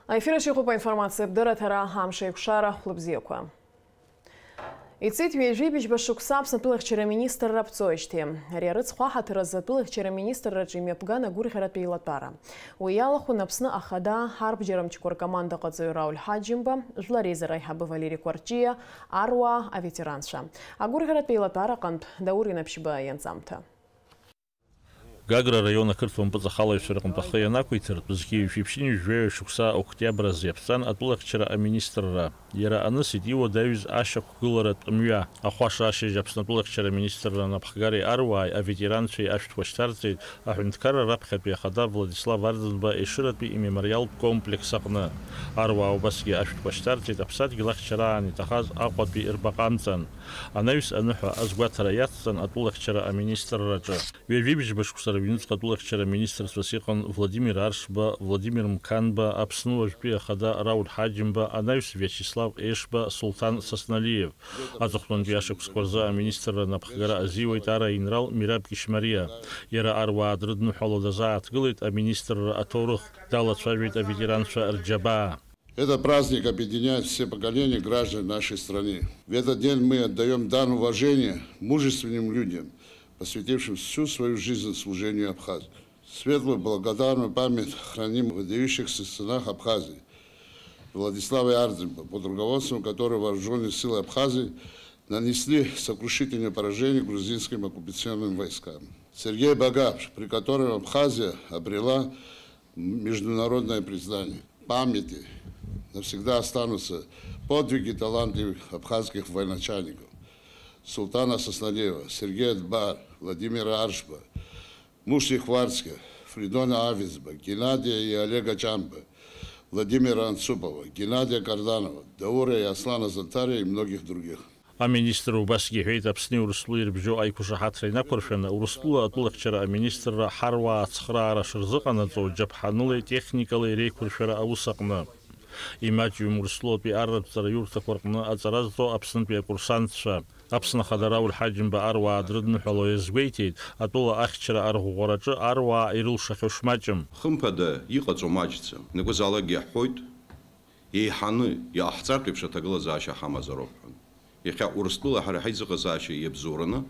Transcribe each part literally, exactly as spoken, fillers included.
Аефир аҿы иҟоуп аинформациатә дырраҭара, амш еиқәшара, хәлыбзиақәа. Ицеит ҩажәи быжьба шықәса Аԥсны атәылахьчара аминистрра аԥҵоижьҭеи. Ари арыцхә аҳаҭыр азы атәылахьчара аминистрраҿы имҩаԥган агәырӷьаратә еилатәара. Уи иалахәын Аԥсны Ахада арбџьармчқәа ркомандаҟаҵаҩ Рауль Ҳаџьымба, Жәлар Реизара аиҳабы Валери Кәарҷиа, аруаа, аветеранцәа. Агәырӷьаратә еилатәара аҟынтә Даур Инаԥшьба ианҵамҭа. Гагра араион ақырҭуа мпыҵахалаҩцәа рҟынтә ахы ианақәиҭыртә, зқьи жәшәи ԥшьынҩажәи жәаҩа шықәса октиабр азы иаԥҵан атәылахьчара аминистрра. Иара анысит иуадаҩыз ашьақәгыларатә мҩа. Ахәаша ашьыжь Аԥсны атәылахьчара аминистрра анапхгареи аруааи, аветеранцәеи ашәҭқәа шьҭарҵеит аҳәынҭқарра раԥхьатәи ахада Владислав Арӡынба Ешыратәи имемориалтә комплекс аҟны. Аруаа убасгьы ашәҭқәа шьҭарҵеит аԥсадгьыл ахьчара аан иҭахаз Аҟәатәи рбаҟа амҵан. Анаҩс аныҳәа азгәаҭара иацҵан атәылахьчара аминистрраҿы. Ҩажәи быжьба шықәса рыҩныҵҟа атәылахьчара министрцәас иҟан Владимир Аршба, Владимир Мқанба, Аԥсны уажәтәи ахада Рауль Ҳаџьымба, анаҩс Виачеслав Ешба, Сулҭан Сасналиев. Аҵыхәтәантәи ашықәсқәа рзы аминистрра анапхгара азиуеит араинрал Мираб Кишмариа. Иара аруаа дрыдныҳәало дазааҭгылеит аминистрра аҭоурых, далацәажәеит аветеранцәа рџьабаа. Этот праздник объединяет все поколения граждан нашей страны. В этот день мы отдаём дан уважения мужественным людям, посвятившим всю свою жизнь служению Абхазии. Светлую благодарную память храним в выдающихся сынах Абхазии, Владиславе Ардзинба, под руководством которого вооружённые силы Абхазии нанесли сокрушительное поражение грузинским оккупационным войскам. Сергей Багапш, при котором Абхазия обрела международное признание. В памяти навсегда останутся подвиги талантливых абхазских военачальников: Султана Сасналиева, Сергея Дбар, Владимира Аршба, Муши Хварцкия, Фридона Авизба, Геннадия и Олега Чамба, Владимира Анцупова, Геннадия Карданова, Даура и Аслана Зантария и многих других. Аминистр убасгьы иҳәеит, Аԥсни Урыстәылеи ирыбжьоу аиқәшаҳаҭра инақәыршәаны, Урыстәыла атәылахьчара аминистрра ҳаруаа ацхыраара шырзыҟанаҵо, џьаԥҳанылеи техникалеи реиқәыршәара аус аҟны. Имаҷҩым Урыстәылатәи арратә ҵараиурҭақәа рҟны аҵара зҵо Аԥснытәи акурсантцәа. Аԥсны Ахада Рауль Ҳаџьымба аруаа дрыдныҳәало иазгәеиҭеит, атәыла ахьчара арӷәӷәараҿы аруаа ирылшахьоу шмаҷым. Хымԥада, иҟаҵоу маҷӡам. Ианакәызаалакгьы иаҳҳәоит, еиҳаны иҟаҳҵартә еиԥш аҭагылазаашьа ҳамазароуп ҳәа. Иахьа Урыстәыла ҳара ҳаизыҟазаашьа иабзоураны,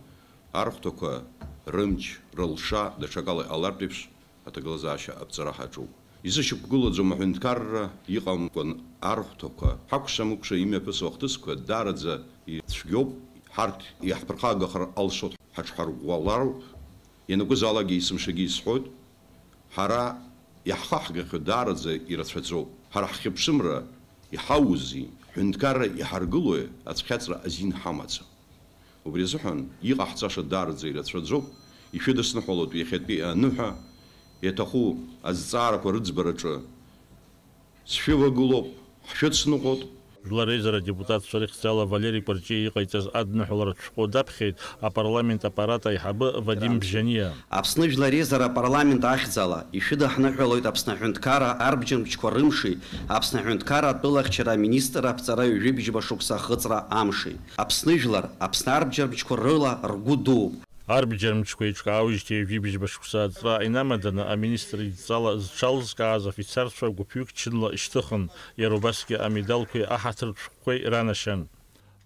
архәҭақәа рымч, рылша, даҽакала иҟалартә еиԥш, аҭагылазаашьа аԥҵара ҳаҿуп. Изышьақәгылаӡом аҳәынҭқарра, иҟамкәан архәҭақәа. Ҳакәша-мыкәша имҩаԥысуа ахҭысқәа даараӡа ицәгьоуп. Ҳарҭ иаҳԥырхагахар алшоит, ҳаҽҳарӷәӷәалароуп. Ианакәызаалакгьы есымшагьы исҳәоит, ҳара иаҳхаҳгахьоу даараӡа ирацәаӡоуп. Ҳара ҳхьыԥшымра иҳаузи, ҳҳәынҭқарра иҳаргылои ацәхьаҵра азин ҳамаӡам. Убри азыҳәан иҟаҳҵаша даараӡа ирацәаӡоуп, ишәыдысныҳәалоит иахьатәи аныҳәа, иаҭаху азҵаарақәа рыӡбараҿы сшәывагылоуп, ҳшәыцныҟәоит. Жәлар реизара адепутатцәа рыхьӡала Валери Кәарҷиа иҟаиҵаз адныҳәаларатә шәҟәы даԥхьеит апарламент аппарат аиҳабы Вадим Бжьаниа. Аԥсны Жәлар Реизара апарламент ахьӡала ишәыдаҳныҳәалоит Аԥсны аҳәынҭқарра арбџьармчқәа рымши, Аԥсны аҳәынҭқарра атәылахьчара аминистр аԥҵара ҩажәи быжьба шықәса ахыҵра амши. Аԥсны жәлар, Аԥсны арбџьармчқәа рыла ргәы дууп. Арбџьармчқәа еиҿкаауеижьҭеи ҩажәи быжьба шықәса аҵра инамаданы аминистр идҵала зҽалзкааз афицарцәа гәыԥҩык чынла ишьҭыхын, иара убасгьы амедалқәеи аҳаҭыртә шәҟәқәеи ранашьан.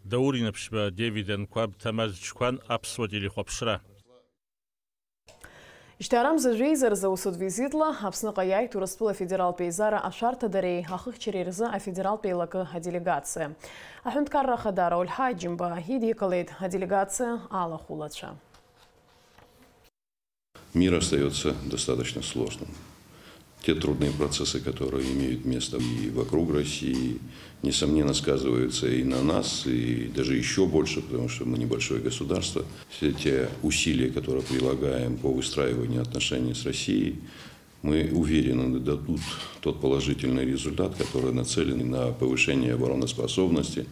Даур Инаԥшьба, Девид Анқәаб, Ҭамаз Чқәан, Аԥсуа телехәаԥшра. Ишьҭа арамза жәеиза рзы усутә визитла Аԥсныҟа иааит Урыстәыла Афедералтә Еизара ашәарҭадареи ахыхьчареи рзы афедералтә еилакы аделегациа. Аҳәынҭқарра ахада Рауль Ҳаџьымба идикылеит аделегациа алахәылацәа. Мир остаётся достаточно сложным. Те трудные процессы, которые имеют место и вокруг России, несомненно, сказываются и на нас, и даже ещё больше, потому что мы небольшое государство. Все те усилия, которые прилагаем по выстраиванию отношений с Россией, мы уверены, дадут тот положительный результат, который нацелен на повышение обороноспособности,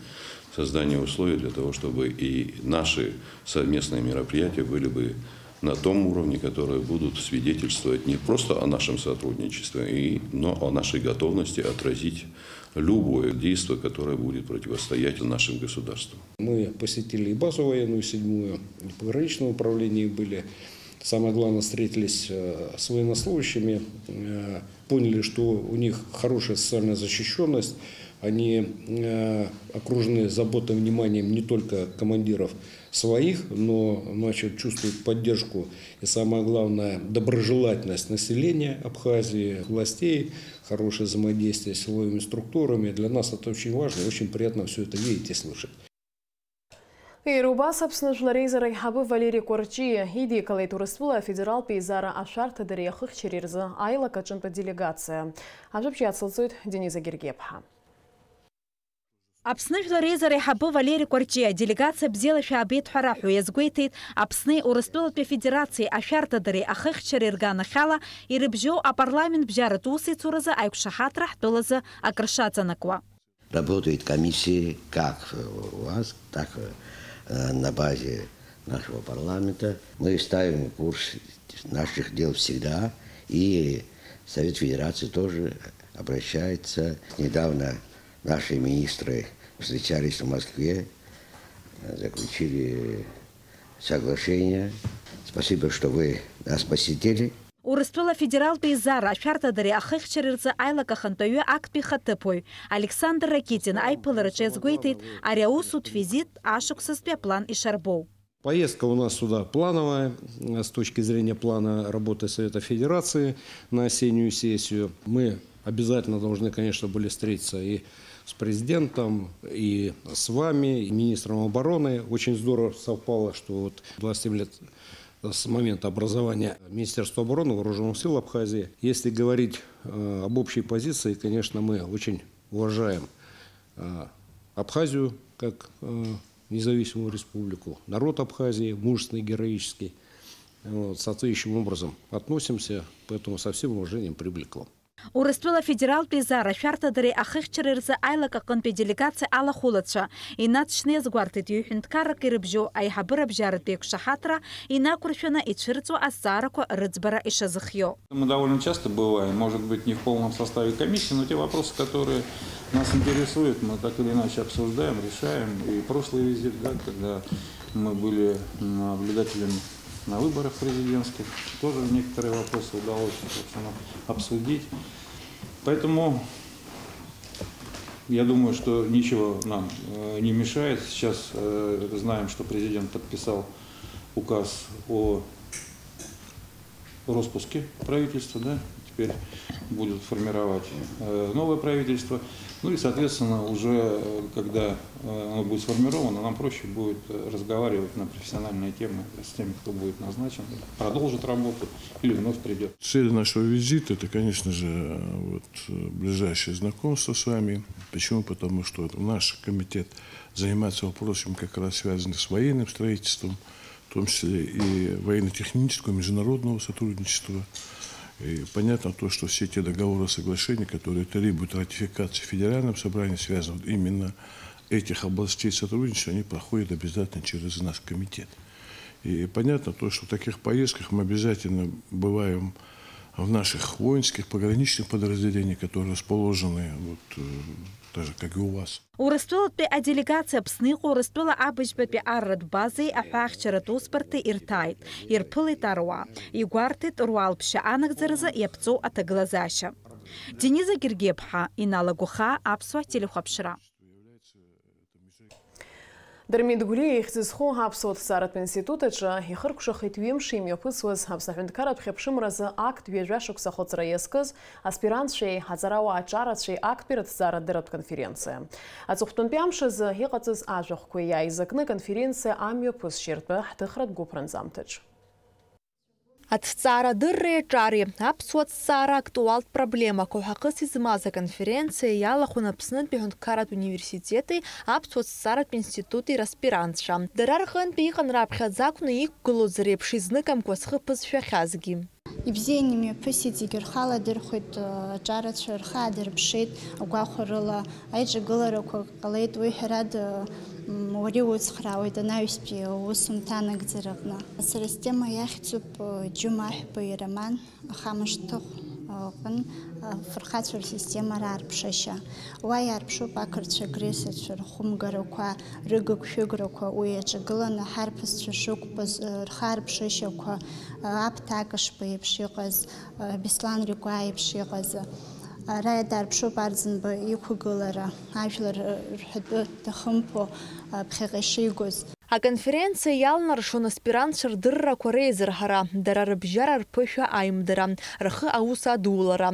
создание условий для того, чтобы и наши совместные мероприятия были бы на том уровне, которые будут свидетельствовать не просто о нашем сотрудничестве, и, но о нашей готовности отразить любое действие, которое будет противостоять нашим государствам. Мы посетили и базу военную седьмую, и пограничное управление были, Самое главное, встретились э, с военнослужащими, э, поняли, что у них хорошая социальная защищенность, они э, окружены заботой и вниманием не только командиров своих, но, значит, чувствуют поддержку и, самое главное, доброжелательность населения Абхазии, властей, хорошее взаимодействие с силовыми структурами. Для нас это очень важно и очень приятно все это видеть и слышать. Иара убас Аԥсны Жәлар Реизара аиҳабы Валери Кәарҷиа идикылеит Урыстәыла Афедералтә Еизара ашәарҭадареи ахыхьчареи рзы аилак аҿынтә аделегациа. Ажәабжь иацылҵоит Дениза Гергиаԥҳа. Аԥсны Жәлар Реизара аиҳабы Валери Кәарҷиа аделегациа бзиала шәаабеит ҳәа раҳәо иазгәеиҭеит Аԥсни Урыстәылатәи Афедерациеи ашәарҭадареи ахыхьчареи рганахьала ирыбжьоу апарламент бжьаратә усеицуразы аиқәшаҳаҭра ҳтәылазы акры шаҵанакуа. Работают комиссии как у вас, так э, на базе нашего парламента. Мы ставим курс наших дел всегда, и Совет Федерации тоже обращается. Недавно наши министры встречались в Москве, э, заключили соглашение. Спасибо, что вы нас посетили. Урыстәыла Афедералтә Еизара ашәарҭадареи ахыхьчареи рзы аилак ахантәаҩы актәи ихаҭыԥуаҩ Александр Ракитин аиԥылараҿы иазгәеиҭеит ари аусутә визит ашықәсазтәи аплан ишарбоу. Поездка у нас сюда плановая э, с точки зрения плана работы Совета Федерации на осеннюю сессию. Мы обязательно должны, конечно, были встретиться и с президентом, и с вами, и министром обороны. Очень здорово совпало, что вот двадцать семь лет с момента образования Министерства обороны Вооружённых сил Абхазии. Если говорить э, об общей позиции, конечно, мы очень уважаем э, Абхазию как э, независимую республику, народ Абхазии мужественный, героический. Вот, соответствующим образом относимся, поэтому со всем уважением прибыли к вам. Урыстәыла Афедералтә Еизара ашәарҭадареи ахыхьчареи рзы аилак аҟынтәи аделегациа алахәылацәа инаҵшьны иазгәарҭеит ҩ-ҳәынҭқаррак ирыбжьоу аиҳабыра бжьаратәи еиқәшаҳаҭра инақәыршәаны ицәырҵуа азҵаарақәа рыӡбара ишазыхиоу. Мы довольно часто бываем, может быть, не в полном составе комиссии, но те вопросы, которые нас интересуют, мы так или иначе обсуждаем, решаем. И прошлый визит, да, когда мы были наблюдателями на выборах президентских, тоже некоторые вопросы удалось, собственно, обсудить. Поэтому я думаю, что ничего нам э, не мешает. Сейчас э, знаем, что президент подписал указ о распуске правительства, да, теперь будут формировать э, новое правительство. Ну и, соответственно, уже э, когда э, оно будет сформировано, нам проще будет э, разговаривать на профессиональные темы с теми, кто будет назначен, продолжит работу или вновь придет. Цель нашего визита — это, конечно же, вот, э, ближайшее знакомство с вами. Почему? Потому что наш комитет занимается вопросами, как раз связанными с военным строительством, в том числе и военно-технического международного сотрудничества. И понятно то, что все те договоры, соглашения, которые требуют ратификации в Федеральном собрании, связаны вот именно этих областей сотрудничества, они проходят обязательно через наш комитет. И понятно то, что в таких поездках мы обязательно бываем в наших воинских пограничных подразделениях, которые расположены вот, э, так же, как и у вас. Урыстәылатәи аделегациа Аԥсны иҟоу Урыстәыла абыжьбатәи арратә базеи аҳәаахьчаратә усбарҭеи ирҭааит, ирԥылеит аруаа, игәарҭеит руалԥшьа анагӡаразы иаԥҵоу аҭагылазаашьа. Дениза Гергиаԥҳа, Инал Агәахаа, Аԥсуа телехәаԥшра. Дырмит Гәлиа ихьӡ зху аԥсуа ҭҵааратә институт аҿы ихыркәшахеит ҩымш имҩаԥысуаз Аԥсны аҳәынҭқарратә хьыԥшымразы актә ҩажәа шықәса ахыҵра иазкыз аспирантцәеи аҵарауаа аҿарацәеи актәи рыҭҵаарадырратә конференциа. Аҵыхәтәантәи амш азы иҟаҵаз ажәахәқәеи иааизакны аконференциа амҩаԥысшьеи ртәы ҳҭыхратә гәыԥ ранҵамҭаҿ. Аҭҵаарадырреи аҿареи, аԥсуа ҭҵаара актуалтә проблемақәа ҳәа ахыс измаз аконференциа иалахәын Аԥснытәи аҳәынҭқарратә университети аԥсуа ҭҵааратә институти распирантцәа. Дара рҟынтәи иҟан раԥхьаӡа акәны иқәгылоз реиԥш изныкымкәа зхы ԥызшәахьазгьы. Ибзиан имҩаԥысит, зегьы рхы аладырхәит, аҿарацәа рхы аадырԥшит, агәахәарыла аиҿагыларақәа ҟалеит, уи ҳәарада, м, уара иуцхраауеит анаҩстәи аусумҭа анагӡараҟны. Сара стема иахьӡуп, џьума аҳәбеи ироман Ахамышҭыхә. Аҟын афырхацәа рсистема раарԥшышьа. Уа иаарԥшуп ақырҭцәа агрессорцәа рхәымгарақәа, рыгыгшәыграқәа, уи иаҿагыланы ҳарԥысцәа шықәԥаз, рхаарԥшышьақәа, Аԥҭа Акашба еиԥш иҟаз, Беслан Ригәаа еиԥш иҟаз. Ара иаарԥшуп Арӡынба иқәгылара, ажәлар рҳәатәы дахымԥо, ԥхьаҟа ишигоз. Аконференциа иалнаршон аспирантцәа рдыррақәа реизырҳара, дара рыбжьара рԥышәа аимдара, рхы аус адулара.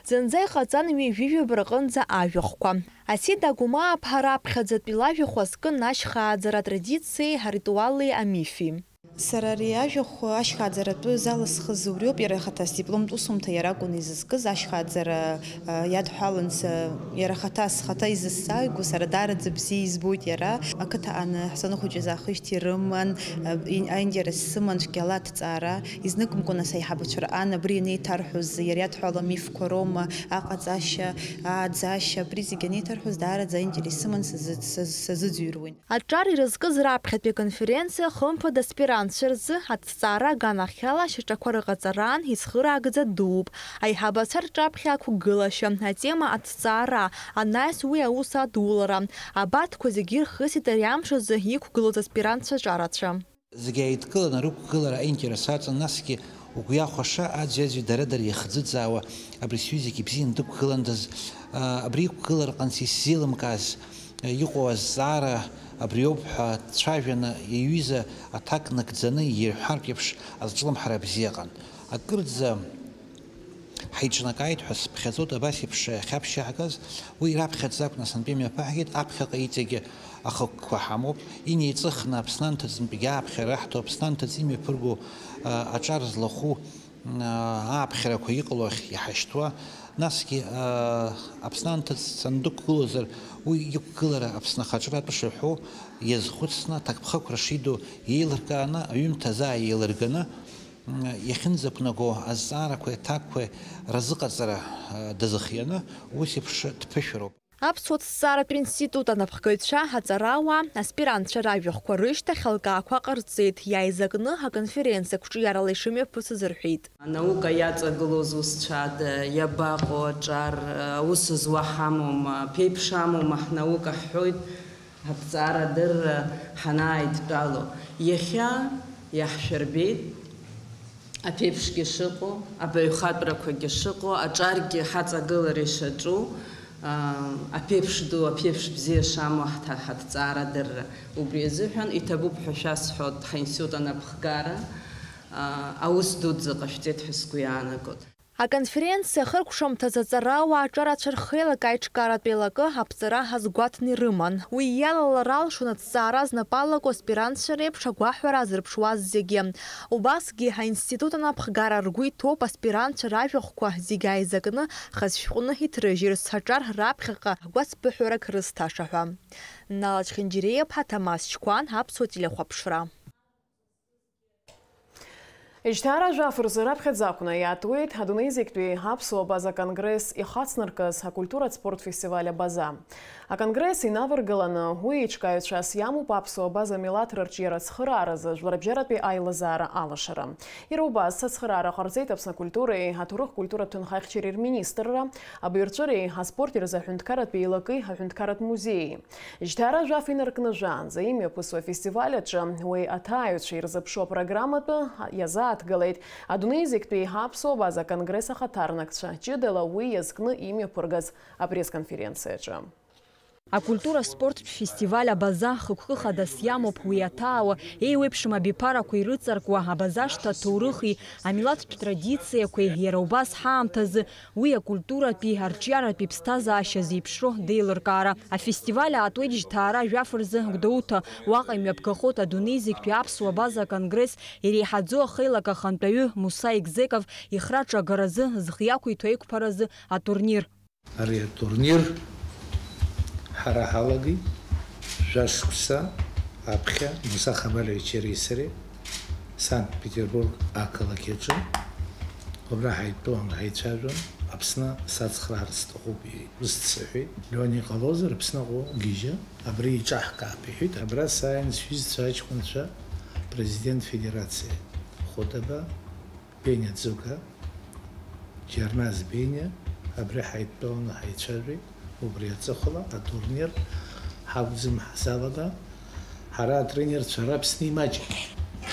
Зынӡа иҟаҵан ҩажәижәаба рҟынӡа ажәахәқәа. Асида Гәымааԥҳа раԥхьаӡатәи лажәахә азкын ашьхааӡара атрадициеи аритуали амифи. Сара ари ажәахә ашьхааӡаратәы залысхыз убриоуп, иара ихаҭа сдипломтә усумҭа иара акәын изызкыз, ашьхааӡара, а, иадҳәалан са, иара ахаҭа схаҭа изысзааигәоу, сара даараӡа бзиа избоит иара. Ақыҭа ан ҳзанхәыҷыз аахижьҭеи рыман, а, и-, аинтерес сыман цәгьала аҭҵаара, изныкымкәа нас аиҳабацәа рҟан абри анеиҭарҳәоз, иара иадҳәало амифқәа роума, аҟаҵашьа, ааӡашьа, абри зегьы анеиҭарҳәоз даараӡа аинтерес сыман, сазы-, саз-, сазыӡырҩуан. Аҿар ирызкыз раԥхьатәи аконференциа, хымԥада, аспирантцәа рзы аҭҵаара аганахьала ашьаҿақәа рыҟаҵараан ицхыраагӡа дууп. Аиҳабацәа рҿаԥхьа ақәгылашьа, атема аҭҵаара, анаҩс уи аус адулара. Абарҭқәа зегьы ирхысит ари амш азы иқәгылоз аспирантцәа ҿарацәа. Зегьы ааидкыланы рықәгылара аинтерес аҵан, насгьы угәы иахәаша аӡәи-аӡәи дара-дара иахӡыӡаауа, абри сҩызагьы ибзианы дықәгыландаз, аа, абри иқәгылара аҟынтә исзеилымкааз, иҟоу азҵаара абриоуп ҳәа дцәажәаны, иҩыза аҭак нагӡаны иирҳәартә еиԥш азҿлымҳара бзиа ыҟан. Акырӡа ҳаиҿнакааит ҳәа сыԥхьаӡоит, абас еиԥш иахьаԥшьаагаз, уи раԥхьаӡа акәны сынтәа имҩаԥаҳгеит, аԥхьаҟа иҵегьы ахықәкқәа ҳамоуп, инеиҵыхны Аԥсны анҭыҵынтәгьы ааԥхьара раҳҭо, Аԥсны анҭыҵ имҩаԥырго, а, аҿар злахәу, а, ааԥхьарақәа иҟалоу ахь иҳашьҭуа, насгьы, а, Аԥсны анҭыҵ сандықәгылозар, уи иқәгылара Аԥсны ахаҿра атәы шаҳәо иазхәыцны, аҭакԥхықәра шиду еилыркааны, аҩымҭа заа еилырганы, иахьынӡақәнаго азҵаарақәеи аҭакқәеи разыҟаҵара, а, дазыхианы, ус еиԥш дԥышәароуп. Аԥсуа ҭҵааратә институт анапхгаҩцәа, аҵарауаа, аспирантцәа ражәахәқәа рышьҭахь алкаақәа ҟарҵеит, иааизакны аконференциа қәҿиарала ишымҩаԥысыз рҳәеит. Анаука иаҵагылоз усцәада, иабаҟоу аҿар, аус зуа ҳамоума, ԥеиԥш амоума ҳнаука ҳҳәоит. Аҭҵаарадырра ҳанааидтәало, иахьа иаҳшәырбеит аԥеиԥшгьы шыҟоу, абаҩхатәрақәагьы шыҟоу, аҿаргьы ҳаҵагылара ишаҿу, аа, аԥеиԥш ду, аԥеиԥш бзиа шамоу ҳҭа-, ҳаҭҵаарадырра. Убри азыҳәан иҭабуп ҳәа шәасҳәоит ҳаинститут анапхгара, аа, аус дуӡӡа ҟашәҵеит ҳәа сгәы иаанагоит. Аконференциа ахыркәшамҭаз аҵарауаа аҿарацәа рхеилак аиҿкааратә еилакы аԥҵара азгәаҭны ирыман. Уи иалалар алшон аҭҵаара знапы алаку аспирантцәа реиԥш агәаҳәара азырԥшуаз зегьы. Убасгьы аинститут анапхгара ргәы иҭоуп аспирантцәа ражәахәқәа зегьы ааизакны хаз шәҟәны иҭрыжьырц, аҿар раԥхьаҟа гәацԥыҳәарак рызҭаша ҳәа. Нала Чхинџьириа-иԥҳа, Ҭамаз Чқәан, Аԥсуа телехәаԥшра. Ижьҭаара жәаф рзы раԥхьаӡа акәны иаатуеит адунеи зегьтәи аԥсуа база конгресс ихацнаркыз акультуратә спорт фестиваль Абаза. Аконгресс инаваргыланы, уи еиҿкааҩцәас иамоуп аԥсуа база милаҭ рырҿиара ацхырааразы жәларбжьаратәи аилазаара алашара. Иара убас ацхыраара ҟарҵеит Аԥсны акультуреи аҭоурых-культуратә ҭынхахьчареи рминистрра, абаҩрҵәыреи аспорти рзы аҳәынҭқарратә еилакеи аҳәынҭқарратә музеии. Жьҭаара жәаф инаркны жәаанӡа имҩаԥысуа афестиваль аҿы уи аҭааҩцәа ирзыԥшу апрограмматәы иазааҭгылеит адунеи зегьтәи аԥсуа база конгресс ахаҭарнакцәа, ҷыдала уи иазкны имҩаԥыргаз апресс-конференциаҿы. Акультура спорттә фестиваль Абаза хықәкы хадас иамоуп, уи аҭаауа еиуеиԥшым абиԥарақәа ирыҵаркуа абаза шҭа аҭоурыхи амилаҭтә традициақәеи, иара убас ҳаамҭазы уи акультуратәи арҿиаратәи ԥсҭазаашьа зеиԥшроу деилыркаара. Афестиваль аатуеит жьҭаара жәаф рзы Гәдоуҭа. Уаҟа имҩаԥгахоит адунеи зегьтәи аԥсуа база конгресс иреиҳаӡоу ахеилак ахантәаҩы Муса Егзеков ихраҿы агаразы зхы иақәиҭу аиқәԥаразы атурнир. Ари атурнир ҳара ҳалагеит. Жәа шықәса аԥхьа Муса Хабалиевич иареи сареи Санкт-Петербург ақалақь аҿы убра ҳаидтәалан, ҳаицәажәон, Аԥсны сацхраарц сҭахуп, иҳәеит. Ус дсыҳәеит, Леон, иҟалозар, Аԥсныҟа угьежьы, абри иҿаҳкаап, иҳәеит. Абра сааин сҩызцәа аҷкәынцәа, Президент Федерациа Хәытаба, Бениа Ӡука, Џьарназ Бениа, абри ҳаидтәаланы ҳаицәажәеит, убри аҵыхәала атурнир ҳакәӡам ҳзалага. Ҳара атренерцәа Аԥсны имаҷын.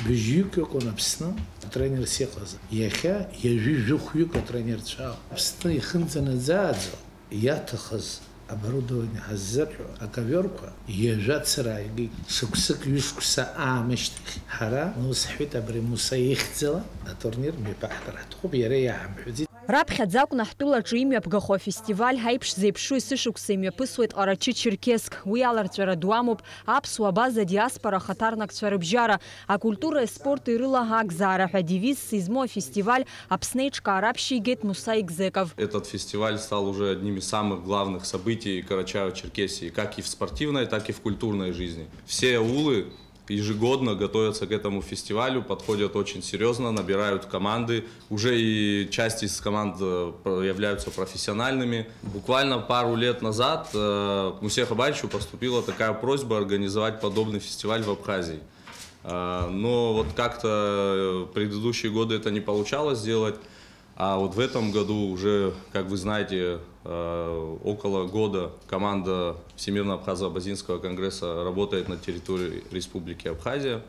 Быжьҩык ыҟан Аԥсны атренерс иҟаз. Иахьа ҩажәи жәохәҩык атренерцәа Аԥсны ихынӡанаӡааӡо иаҭахыз оборудование ҳаззырҳәо аковерқәа ҩажәа цыра ааигеит. Шықәсык, ҩышықәса аамышьҭахь ҳара, ус ҳҳәеит, абри Муса ихьӡала атурнир мҩаԥаҳгар ҳҭахуп, иара иаҳамҳәаӡеит. Раԥхьаӡа акәны ҳтәылаҿы имҩаԥгахо афестиваль ҳаиԥш зеиԥшу есышықәса имҩаԥысуеит Ҟарачы-Черкесск. Уи аларҵәара ду амоуп аԥсуа база диаспора ахаҭарнакцәа рыбжьара. Акультуреи аспорти рыла акзаара ҳәа девиз измоу афестиваль Аԥсны еиҿкаара аԥшьигеит Муса Игзеков. Этот фестиваль стал уже одним из самых главных событий Карачаево-Черкесии, как и в спортивной, так и в культурной жизни. Все аулы ежегодно готовятся к этому фестивалю, подходят очень серьёзно, набирают команды. Уже и часть из команд, э, про-, являются профессиональными. Буквально пару лет назад, э, к Мусе Хабаевичу поступила такая просьба организовать подобный фестиваль в Абхазии. Э, но вот как-то, э, предыдущие годы это не получалось сделать. А вот в этом году уже, как вы знаете, э, около года команда Всемирного Абхазо-Абазинского конгресса работает на территории Республики Абхазия.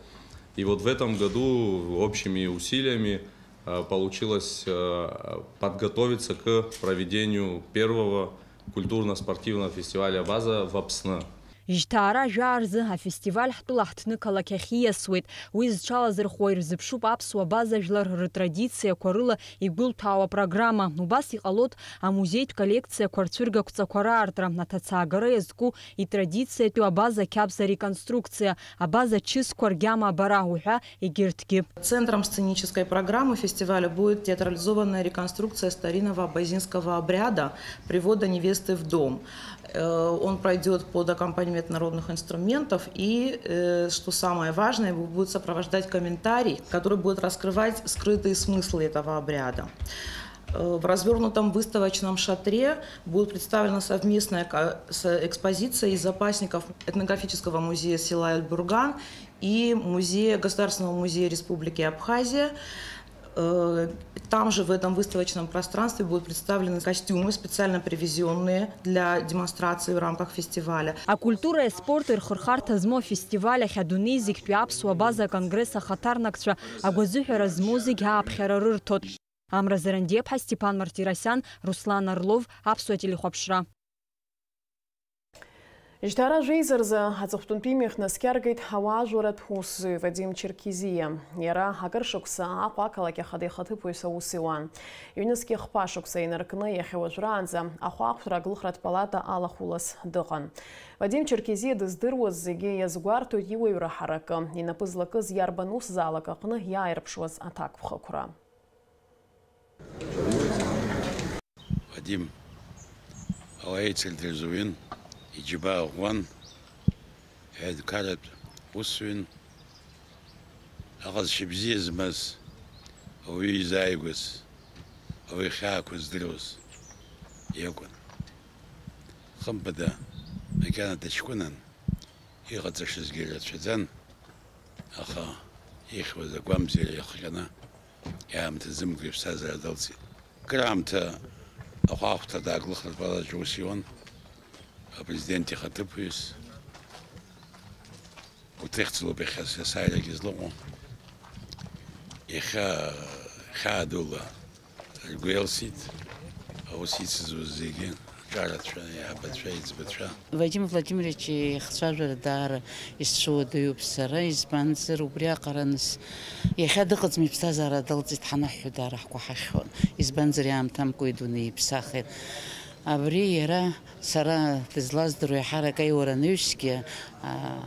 И вот в этом году общими усилиями, э, получилось, э, подготовиться к проведению первого культурно-спортивного фестиваля «Абаза» в Апсны. Жьҭаара жәаа рзы афестиваль ҳтәыла ҳҭнықалақь ахь ииасуеит. Уи зҽалазырхәуа ирзыԥшуп аԥсуа база жәлар рытрадициақәа рыла игәылҭәаауа программа. Убас иҟалоит амузеитә коллекциақәа рцәыргақәҵақәа раартра, аҭацаагара иазку итрадициатәу абаза қьабз ареконструкциа, абаза чысқәа ргьама абара уҳәа егьырҭгьы. Центром сценической программы фестиваля будет театрализованная реконструкция старинного абазинского обряда привода невесты в дом. Э, он пройдёт под аккомпанемент народных инструментов и, э, что самое важное, его будет сопровождать комментарий, который будет раскрывать скрытые смыслы этого обряда. Э, в развёрнутом выставочном шатре будет представлена совместная ка-, с-, экспозиция из запасников этнографического музея села Эльбурган и музея, Государственного музея Республики Абхазия. Э, там же в этом выставочном пространстве будут представлены костюмы, специально привезённые для демонстрации в рамках фестиваля. Акультуреи аспорти рхырхарҭа змоу афестиваль ахь адунеи зегьтәи аԥсуа база аконгресс ахаҭарнакцәа агәазыҳәара змоу зегь ааԥхьара рырҭоит. Амра Зарандиаԥҳа, Степан Мартиросиан, Руслан Орлов, Аԥсуа телехәаԥшра. Жьҭаара жәеиза рзы аҵыхәтәантәи имҩахь наскьаргеит ауаажәларратә усзуҩ Вадим Черкизиа. Иара акыр шықәса Аҟәа ақалақь ахада ихаҭыԥуаҩыс аус иуан. Ҩнызқьи хԥа шықәса инаркны иахьа уажәраанӡа ахәаахәҭра аглыхратә палата алахәылас дыҟан. Вадим Черкизиа дыздыруаз зегьы иазгәарҭоит иуаҩра ҳаракы, инапы злакыз иарбан усзаалак аҟны иааирԥшуаз аҭакԥхықәра. Вадим ауаа еицырдырз уҩын, иџьабаа ӷәӷәан, аҳәынҭқарратә усзуҩын, аҟазшьа бзиа змаз, ауаҩы изааигәаз, ауаҩы ихьаақәа здыруаз иакәын. Хымԥада, макьана дыҷкәынан, иҟаҵашазгьы рацәаӡан, аха ихьуаз агәамҵира иахҟьаны, иаамҭа зымгәа иԥсҭазаара далҵит. Кыраамҭа ахәаахәҭра дааглыхратә палатаҿы аус иуан, апрезидент ихаҭыԥуаҩыс. Урҭ рыхьӡ лоуп иахьа сасааирагьы излыҟоу. Иахьа хьаа дула ргәы иалсит, аус ицызуаз зегьы, аҿарацәа, аиҳабацәа, аиҵбацәа. Вадим Владимирович ихцәажәара даара исцәуадаҩуп сара, избанзар, убри аҟара нас иахьа дыҟаӡам, иԥсҭазаара далҵит ҳанаҳҳәо даара ҳгәы ҳахьхьон, избанзар, иаамҭамкәа идунеи иԥсахит. Абри иара сара дызлаздыруа еиҳарак аиуара анаҩсгьы, аа,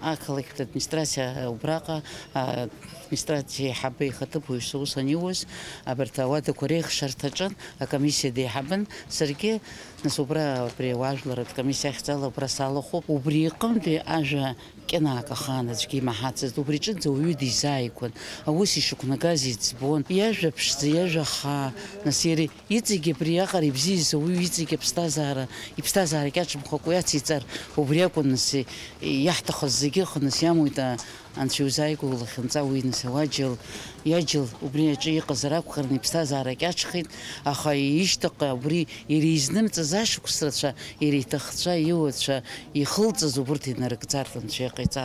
ақалақьтә администрациа убраҟа, а, администрациа еиҳабы ихаҭыԥуаҩыс аус аниуаз, абарҭ ауадақәа реихшарҭаҿы акомиссиа деиҳабын, саргьы, нас, убра абри ауаажәларратә комиссиа ахьӡала убра салахәуп. Убри иҟынтәи ажәа кьынаак ахаан аӡәгьы имаҳацызт, убри аҿынӡа ауаҩы дизааигәан, аус ишықәнагаз иӡбон, иажәа ԥшӡа, иажәа хаа, нас иара Иҵегь абриаҟара ибзиаз ауаҩы иҵегь аԥсҭазаара, иԥсҭазаара кьаҿымхакәа иациҵар, убри акәын нас иаҳҭахыз зегьы ыҟан, нас иамуит, а, Анцәа иузааигәоу лахьынҵа уинасыу аџьал, иаџьал убри аҿы иҟазар акәхарын, иԥсҭазаара кьаҿхеит, аха ишьҭахьҟа убри иара изнымҵыз ашықәс рацәа иара иҭахцәа, иуацәа ихылҵыз убырҭ инарыгӡартә Анцәа иҟаиҵа.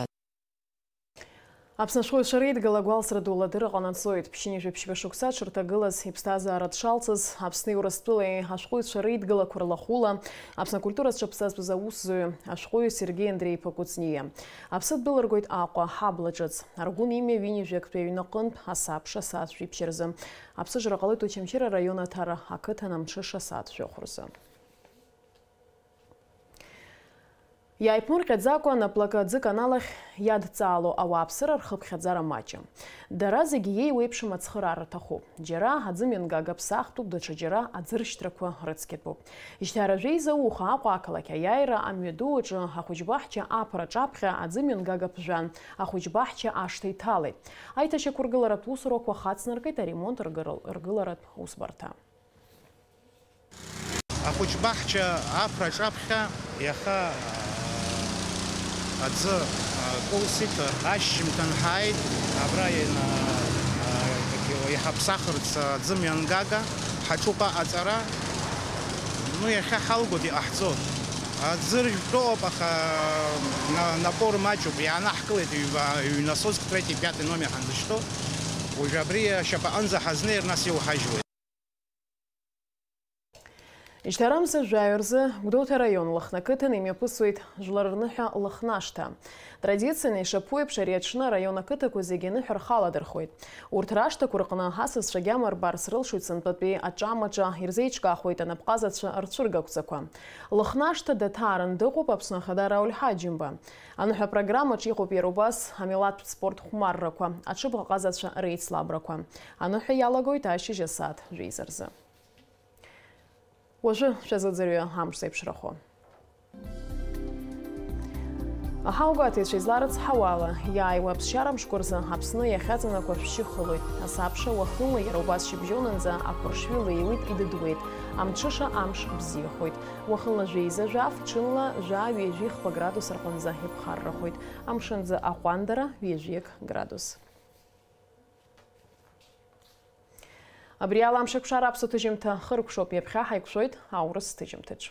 Аԥсны ашәҟәыҩҩцәа реидгыла агәалсра ду ладыра ҟанаҵоит. Ԥшьынҩажәи ԥшьба шықәса дшырҭагылаз, иԥсҭазаара дшалҵыз, Аԥсни Урыстәылеи ашәҟәыҩҩцәа реидгылақәа рлахәыла Аԥсны акультура зҽаԥсазтәыз аусзуҩы, ашәҟәыҩҩы Сергеи Андреи-иԥа Кәыҵниа. Аԥсы ддәылыргоит Аҟәа, ҳабла ҿыц. Аргәын имҩа ҩынҩажәи актәи аҩны аҟынтә асабша асааҭ жәиԥшь рзы. Аԥсыжра ҟалоит Очамчыра араион Аҭара ақыҭан амҽыша асааҭ шәохә рзы. Иааиԥмырҟьаӡакәа, наплакы аӡы каналахь иадҵаало ауааԥсыра рхыԥхьаӡара маҷым. Дара зегьы иеиуеиԥшым ацхыраара рҭахуп. Џьара аӡымҩангага ԥсахтәуп, даҽаџьара аӡыршьҭрақәа рыцқьатәуп. Жьҭара жәеиза уха Аҟәа ақалақь аиааира амҩаду аҿы ахәыҷбаҳча аԥра аҿаԥхьа аӡымҩангага ԥжәан, ахәыҷбаҳча ашҭа иҭалеит. Аиҭашьақәыргыларатә усурақәа хацнаркит аремонт ргырл-, ргыларатә усбарҭа. Ахәыҷбаҳча аԥра аҿаԥхьа иаха, аа, аӡы, аа, кылсит, ашьжьымҭан ҳааит, абра ина-, аа, иҳаԥсахырц аӡымҩангага, ҳаҿуп аҟаҵара. Ну, иахьа ҳалгоит, иҟаҳҵоит. Аӡы ржәтәоуп, аха на-, напор маҷуп, иаанаҳкылеит, ҩба-, ҩ-насоск третий, пятый номер ҳанзышьҭоу. Уажә абри ашьапаҟынӡа ҳазнеир, нас иуҳажьуеит. Ишьҭарамза жәаҩа рзы Гәдоуҭа араион Лыхны ақыҭан имҩаԥысуеит жәлар рныҳәа Лыхнашҭа. Традицианы ишаԥу еиԥш, ари аҽны араион ақыҭақәа зегьы аныҳәа рхы аладырхәуеит. Урҭ рашҭақәа рҟны асасцәа агьама рбарц рылшоит сынтәатәи аҿамаҿа, ирзеиҿкаахоит анапҟазацәа рцәыргақәҵақәа. Лыхнашҭа даҭаарын дыҟоуп Аԥсны Ахада Рауль Ҳаџьымба. Аныҳәа апрограммаҿ иҟоуп иара убас амилаҭтә спорт хәмаррақәа, аҽыбӷаҟазацәа реицлабрақәа. Аныҳәа иалагоит ашьыжь асааҭ жәеиза рзы. Уажәы шәазыӡырҩы амш зеиԥшрахо. Аҳауагәаҭаҩцәа изларыцҳауа ала, иааиуа аԥсшьара мшқәа рзы Аԥсны иахьаҵанакуа шәшьы хылоит. Асабша уахынла иара убас шьыбжьонынӡа ақәыршҩы леиуеит, идыдуеит. Амҽыша амш бзиахоит. Уахынла жәеиза жәаф, ҽынла жәа-ҩажәихқәа градус рҟынӡа иԥхаррахоит. Амшынӡы аҟәандара ҩажәиак градус. Абри ала амшаԥшара аԥсуа ҭыжьымҭа хыркәшоуп, иаԥхьа ҳаиқәшәоит аурыс ҭыжьымҭаҿ.